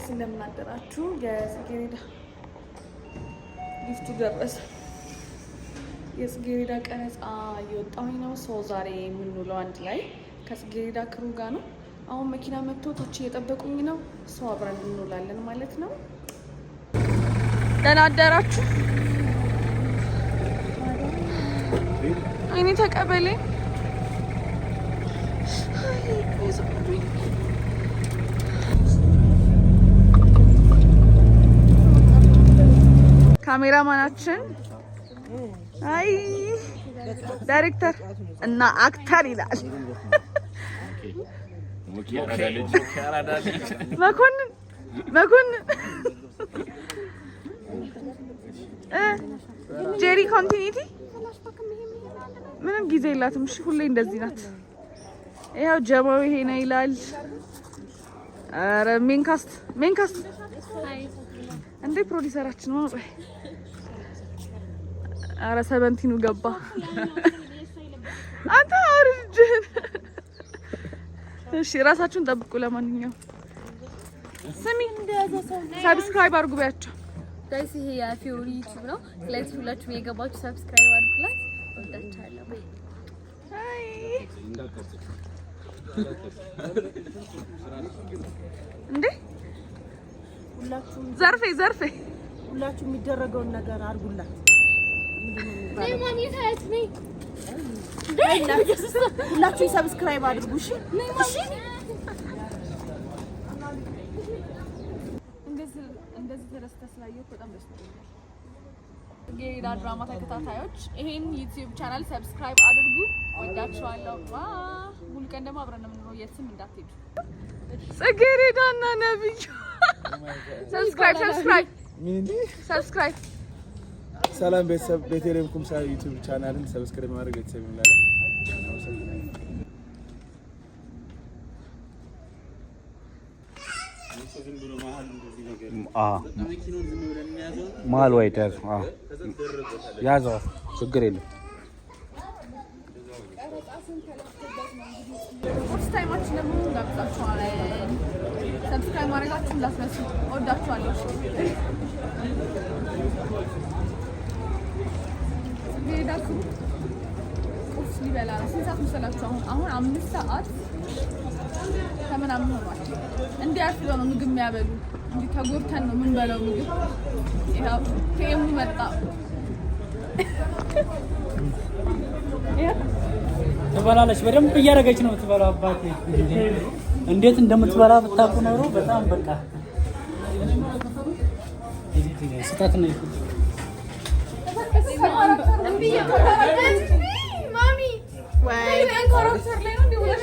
እንደምን አደራችሁ። የጽጌሬዳ ሊፍቱ ደረሰ። የጽጌሬዳ ቀረጻ እየወጣሁኝ ነው። So ዛሬ የምንውለው አንድ ላይ ከጽጌሬዳ crew ጋር ነው። አሁን መኪና መጥቶ ታች እየጠበቁኝ ነው። So አብረን እንውላለን ማለት ነው። ደህና አደራችሁ። አይኔ ተቀበሌ። ካሜራማናችን፣ አይ ዳይሬክተር እና actor ይላል። መኮንን መኮንን ጄሪ continuity ምንም ጊዜ የላትም። እሺ ሁሌ እንደዚህ ናት። ይኸው ጀማው ይሄ ነው ይላል። ኧረ main cast, main cast እንዴ ፕሮዲሰራችን ነው። ቆይ ኧረ ሰቨንቲኑ ገባ። አንተ አውርጅን። እሺ ራሳችሁን ጠብቁ። ለማንኛውም ስሚ subscribe አድርጉ በያቸው። Guys፣ ይሄ የፊዮሪ ዩቲዩብ ነው። ስለዚህ ሁላችሁም የገባችሁ subscribe አድርጉላት። ወዳችኋለሁ። አይ እንዴ ዘርፌ ዘርፌ። ሁላችሁ የሚደረገውን ነገር አድርጉላት። ነይ ማሚ ታያት ነይ። ሁላችሁ subscribe አድርጉ። እሺ እሺ። እንደዚህ ተደስተህ ስላየሁ በጣም ደስ ብሎኛል። ጽጌረዳ ድራማ ተከታታዮች ይሄን ዩቲዩብ channel subscribe አድርጉ። ወዳችኋለሁ። ዋ ሙሉ ቀን ደግሞ አብረን ነው የምንውለው፣ የትም እንዳትሄዱ። ጽጌረዳ እና ነብዩ subscribe, subscribe, subscribe። ሰላም ቤተሰብ፣ ቤተልሔም ኩምሳ ዩቲዩብ channel ን subscribe ማድረግ ቤተሰብ እንላለን። እናመሰግናለን። መሀል wide ያዘው፣ ያዘው፣ ችግር የለም። ቁርስ time ኣችን ደግሞ እንጋብዛችኋለን። Subscribe ማድረጋችሁ እንዳትረሱ። እወዳችኋለሁ። ጽጌረዳ crew ቁርስ ሊበላ ነው። ስንት ሰዓት መሰላችሁ? አሁን አሁን 5 ሰዓት ከምናምን ሆኗል። እንዲህ አርፍደው ነው ምግብ የሚያበሉ። እንዲህ ተጎድተን ነው የምንበላው ምግብ። ይኸው ቴሙ መጣ። ትበላለች። በደንብ እያደረገች ነው የምትበላው። አባቴ እንዴት እንደምትበላ ብታውቁ ኖሮ በጣም በቃ ስጣት ነው። ማሚ። Character ላይ ነው እንዲህ ብለሽ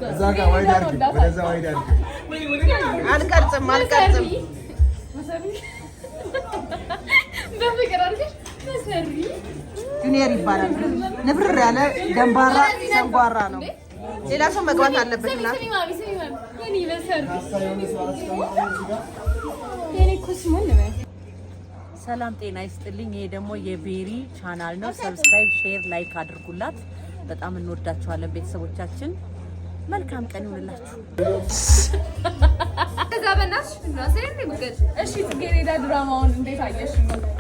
እዛ ጋር wide አድርጊ፣ ወደዛ wide አድርጊ። አልቀርጽም አልቀርጽም። በፍቅር አድርገሽ መሰሪ። ጁኒየር ይባላል። ንብርር ያለ ደንባራ ሰንጓራ ነው። ሌላ ሰው መግባት አለበት። እና ስሚ ማሚ፣ ስሚ ማሚ፣ የኔ መሰሪ፣ የኔ ኩስሙን ነው። ሰላም ጤና ይስጥልኝ። ይሄ ደግሞ የቤሪ ቻናል ነው። Subscribe፣ share፣ like አድርጉላት። በጣም እንወዳችኋለን ቤተሰቦቻችን። መልካም ቀን ይሁንላችሁ። ከዛ በእናትሽ እሺ ጽጌረዳ ድራማውን እንዴት አየሽ?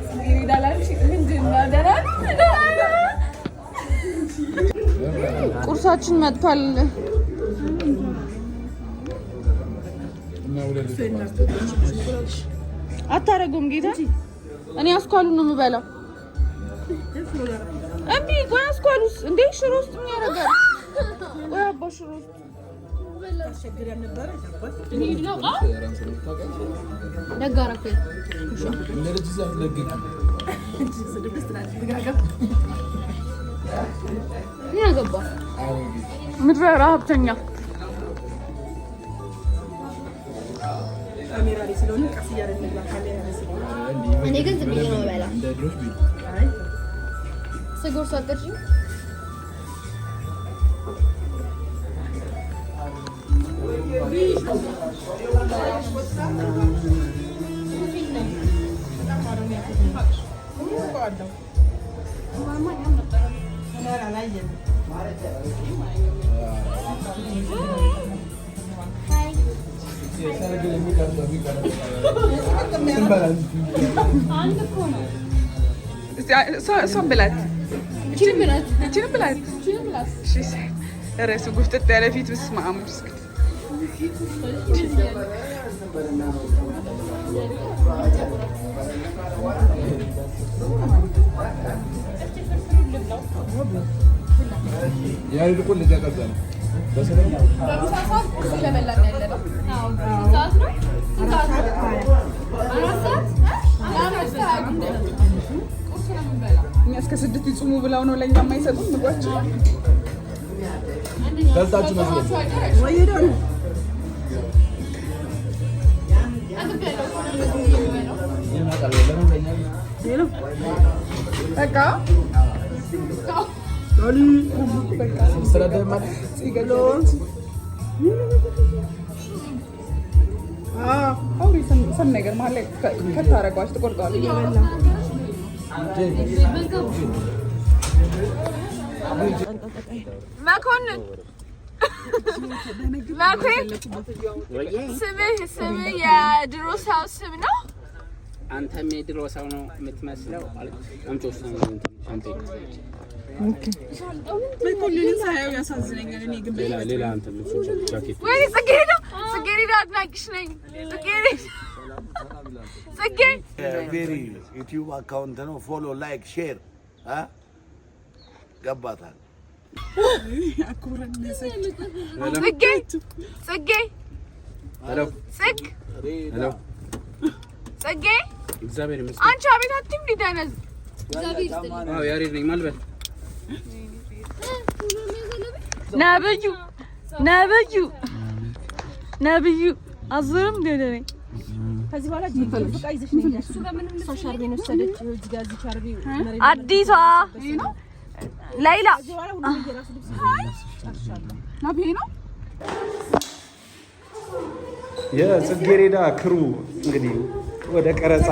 ጽጌረዳ ላልሽ ምንድን ነው? ደህና ነሽ? ቁርሳችን መጥቷል። አታረጉም ጌታ። እኔ አስኳሉን ነው የምበላው። እምቢ። ቆይ አስኳሉስ እንዴ ሽሮ ውስጥ ምን ያደርጋል? ቆይ አባ ሽሮ ውስጥ እንሂድ ነው። ደግ አደረኩኝ። እንደ ልጅ እዚህ አትለግጊ። ምን አገባ? ምድረ ረሀብተኛ። ካሜራ ላይ ስለሆነ ቀስ እያለ እንብላ። ካሜራ ላይ ስለሆነ እኔ ግን ዝም ብዬ ነው የምበላው። እንደ ድሮሽ ብይ። ስጎርስ አትቀርሺም? እሷን ብላት፣ ይችንም ብላት። ርዕሱ ጉፍጥጥ ያለ ፊት። በስመ አብ። ያሬድ እኮ እንደዚያ ቀርጻ ነው። በምሳ ሰዓት ቁርስ እየበላን ያለ ነው። ሰዓት ነው? ስንት ሰዓት ነው? 4 ሰዓት? 4:20 ቁርስ ነው የምንበላው። እኛ እስከ 6 ይጹሙ ብለው ነው ለእኛ የማይሰጡን ምግባችን። በልታችሁ መስሎኝ። በቃ። አውሪ some ነገር መሀል ላይ ከታረገዋች ትቆርጠዋለች። መኮንን፣ ስምህ የድሮ ሰው ስም ነው። አንተም የድሮ ሰው ነው የምትመስለው። አምጪው ሻንጤ። መኮንንን ሳየው ያሳዝነኛል። እኔ ግን ሌላ ሌላ እንትን ልብሶች አሉ፣ ጃኬት። ወይኔ ጽጌረዳ፣ ጽጌረዳ አድናቂሽ ነኝ። ጽጌረዳ፣ ጽጌ። ቤሪ YouTube account ነው። Follow፣ like፣ share ገባታል። ጽጌ፣ ጽጌ። Hello። ጽግ Hello። ጽጌ። እግዚአብሔር ይመስገን። አንቺ አቤት አትይም እንዴ ደነዝ? አዎ ያሬድ ነኝ። ማን ልበል? ነብዩ፣ ነብዩ፣ ነብዩ አዞርም እንደ ወደ እኔ። ከዚህ በኋላ ዕቃ ይዘሽ ነይ። እሷ ሻርቤን ወሰደች። ይኸው እዚህ ጋር እዚህ ሻርቤ መሬት አዲሷ ላይላ። ከዚህ በኋላ ሁሉም የራሱ ልብስ ይዞ ነው። የጽጌሬዳ crew እንግዲህ ወደ ቀረጻ።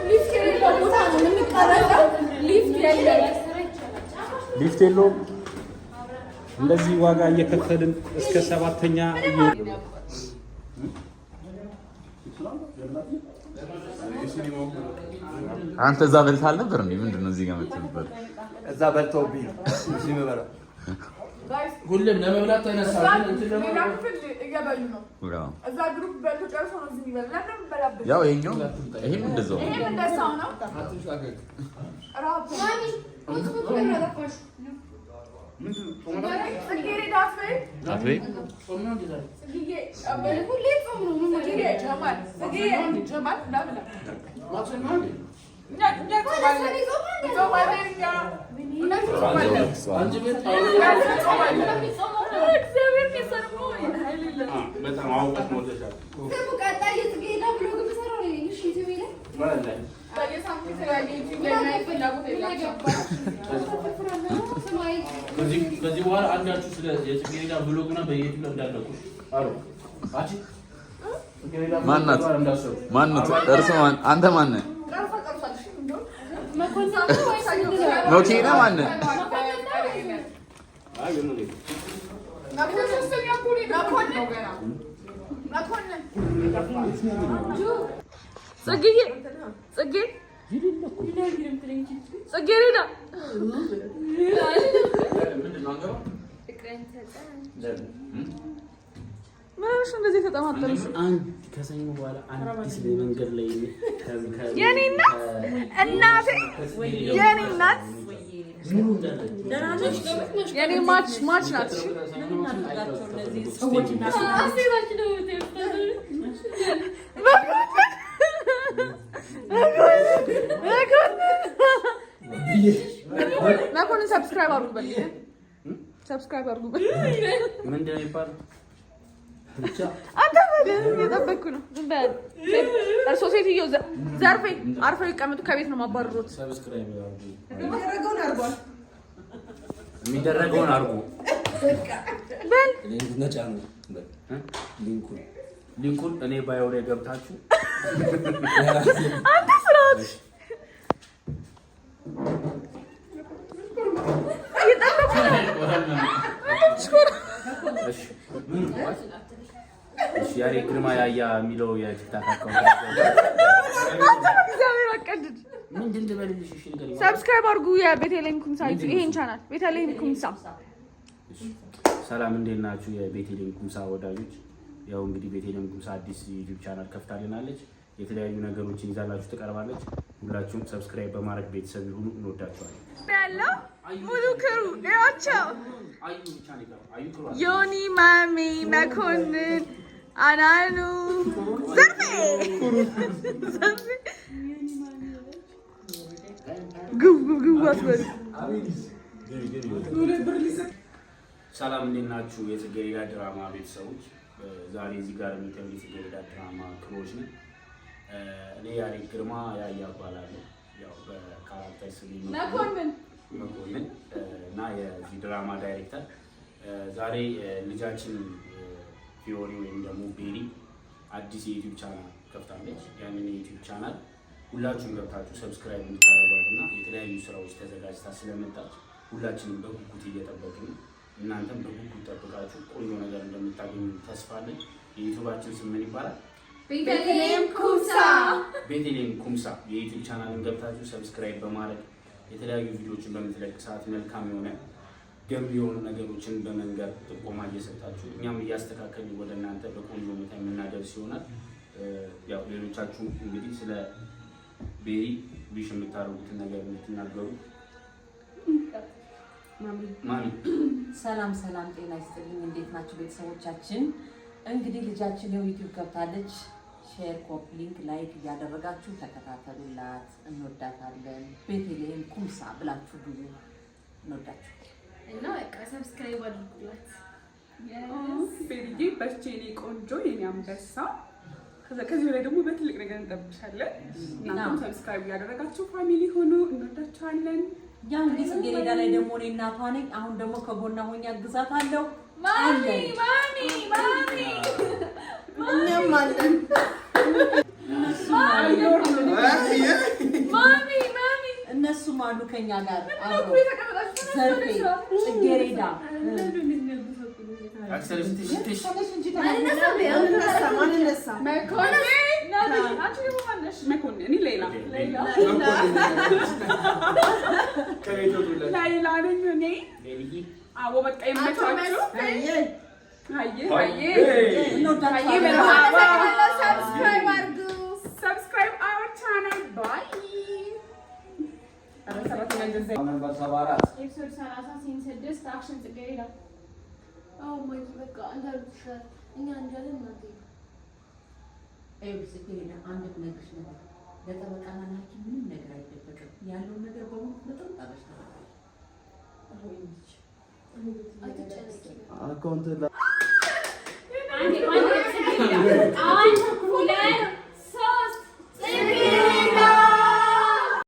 ሊፍት የሌለው ቦታ ነው የምንቀረጸው። ሊፍት የለም። ሊፍት የለውም። እንደዚህ ዋጋ እየከፈልን እስከ ሰባተኛ። አንተ እዛ በልተህ አልነበር እንዴ? ምንድን ነው እዚህ ጋር መጥተህ ነበር? እዛ በልተውብኝ ነው እዚህ የምበላው። ሁሉም ለመብላት ተነሳ። ሌላ ክፍል እየበሉ ነው። እዛ group በልቶ ጨርሶ ነው እዚህ የሚበላ። ለምን የምንበላበት? ያው ይሄኛው ይሄም እንደዛው ነው። ይሄም እንደዛው ነው። ራብ ጽጌረዳ አትበይ። አትበይ። ጽጌ ሁሌ ጾም ነው። ጽጌ ጀማል፣ ጽጌ ጀማል ምናምን። እኛ ጾማለን፣ ጾማለን፣ እኛ እውነት ጾማለን። ጾማለን። እግዚአብሔር የሰርሞ በጣም አውቀት ሞልተሻል። ቀጣይ የጽጌረዳ vlog የምሰራው እኔ ነኝ። እሺ YouTube ላይ። በየሳምንቱ የተለያየ YouTube ላይ ማየት ፍላጎት የላቸውም። ስማይ። ከዚህ በኋላ አንዳችሁ ስለ የጽጌረዳ vlog እና በ YouTube ላይ እንዳለቁሽ አሉ። አንቺ ጽጌረዳ vlog ማናት? እንዳትሰሩ። ማናት? እርስ ማን? አንተ ማን ነህ? ቀርሳ ቀርሳል። እሺ እንደውም ኖኬ ነህ? ማን ነህ? አይ የምን ነው? ሶስተኛ እኮ ነው ገና መኮንን። ጽጌዬ፣ ጽጌ፣ ጽጌረዳ። ምንድን ነው አንገባ? ምን ሆነሽ ነው እንደዚህ የተጠማጠምሽ? አንድ ከሰኞ በኋላ አዲስ መንገድ ላይ የኔ እናት፣ እናቴ፣ የኔ እናት፣ የኔ match match ናት። እሺ። አስቴታችን ነው። መኮንን subscribe አድርጉ በል፣ subscribe አድርጉ በል። ምንድን ነው የሚባለው? ብቻ። አንተ በል፣ እየጠበቅኩ ነው። ዝም በል እርሶ። ሴትዮ ዘርፌ አርፈው ይቀመጡ። ከቤት ነው ማባረሩት። Subscribe አድርጉ። የሚደረገውን አድርጓል። የሚደረገውን አድርጉ። በል። Link ኡን እኔ bio ላይ ገብታችሁ። አንተ ስርዓት እየጠበቅኩ ነው። ምንም ትሽኮር እሺ እሺ፣ ያሬድ ግርማ ያያ የሚለው የ TikTok account። እግዚአብሔር አቀልድ። ምንድን ልበልልሽ? እሺ ንገሪኝ። Subscribe አድርጉ። የቤተልሔም ኩምሳ ይሄን ቻናል ቤተልሔም ኩምሳ። ሰላም፣ እንዴት ናችሁ? የቤተልሔም ኩምሳ ወዳጆች። ያው እንግዲህ ቤተልሔም ኩምሳ አዲስ YouTube channel ከፍታልናለች። የተለያዩ ነገሮችን ይዛላችሁ ትቀርባለች። ሁላችሁም subscribe በማድረግ ቤተሰብ ይሁኑ። እንወዳችኋለን። ያለው ሙሉ crew ያቸው አዩ ብቻ ነው የቀረው። አዩ crew አለ። ዮኒ፣ ማሚ፣ መኮንን፣ አናኑ፣ ዘርፌ፣ ዘርፌ፣ ግቡ ግቡ አትበሉ። ሰላም፣ እንዴት ናችሁ? የጽጌረዳ ድራማ ቤተሰቦች፣ ዛሬ እዚህ ጋር የሚታዩ የጽጌረዳ ድራማ crew ዎች ነን። እኔ ያሬድ ግርማ ያያ እባላለሁ። ያው በ character ስሜ መኮንን። መኮንን እና የዚህ ድራማ ዳይሬክተር። ዛሬ ልጃችን ፊዮሪ ወይም ደግሞ ቤሪ አዲስ የ YouTube channel ከፍታለች። ያንን የ YouTube channel ሁላችሁም ገብታችሁ subscribe እንድታደርጓት እና የተለያዩ ስራዎች ተዘጋጅታ ስለመጣች ሁላችንም በጉጉት እየጠበቅን ነው። እናንተም በጉጉት ጠብቃችሁ ቆንጆ ነገር እንደምታገኙ ተስፋ አለን። የ YouTube ኣችን ስም ምን ይባላል? ቤተልሔም ኩምሳ። ቤተልሔም ኩምሳ የ YouTube channel ን ገብታችሁ subscribe በማድረግ የተለያዩ ቪዲዮዎችን በምትለቅ ሰዓት መልካም የሆነ ገንቢ የሆኑ ነገሮችን በመንገር ጥቆማ እየሰጣችሁ እኛም እያስተካከልን ወደ እናንተ በቆንጆ ሁኔታ የምናደርስ ይሆናል። ያው ሌሎቻችሁ እንግዲህ ስለ ቤሪ wish የምታደርጉትን ነገር የምትናገሩ ማሚ። ሰላም ሰላም፣ ጤና ይስጥልኝ። እንዴት ናችሁ ቤተሰቦቻችን? እንግዲህ ልጃችን ይኸው YouTube ከፍታለች። Share፣ copy link፣ like እያደረጋችሁ ተከታተሉላት። እንወዳታለን። ቤተልሔም ኩምሳ ብላችሁ ግቡ። እንወዳችሁ። እና በቃ subscribe አድርጉላት። ቤሪዬ በርቺ የኔ ቆንጆ፣ የኔ አንበሳ። ከዚህ በላይ ደግሞ በትልቅ ነገር እንጠብቅሻለን። እናንተም subscribe እያደረጋችሁ family ሆኑ። እንወዳችኋለን። ያው እንግዲህ ጽጌረዳ ላይ ደግሞ እኔ እናቷ ነኝ። አሁን ደግሞ ከጎና ሆኜ አግዛታለሁ። ማሚ፣ ማሚ፣ ማሚ። እኛም አለን። ማሚ፣ ማሚ። እነሱም አሉ ከኛ ጋር አብረው። ዘርፌ፣ ጽጌረዳ። ተነሽ እንጂ አንነሳም፣ አንነሳም። መኮንን። አንቺ ደግሞ ማነሽ? መኮንን፣ እኔ ሌላ ሌላ ነኝ እኔ። አዎ በቃ ይመቻችሁ። አየ። አየ አየ። እንወዳችኋለን። Subscribe አድርጉ። Subscribe our channel, bye። ኧረ ሰራተኛ እንደዛ መንበር 74። Episode 30 scene 6 action። ጽጌረዳ። አዎ ማይ በቃ እንዳሉት ይሻላል። እኛ እንዳለን እናንተ ሂዱ። ይኸውልሽ ጽጌረዳ፣ አንድ የምነግርሽ ነገር ለጠበቃና ለሐኪም ምንም ነገር አይደበቅም። ያለውን ነገር በሙሉ በጥሩ አድርገሽ ተናገሪ። አትጨነቂ። Account አንዴ አንዴ።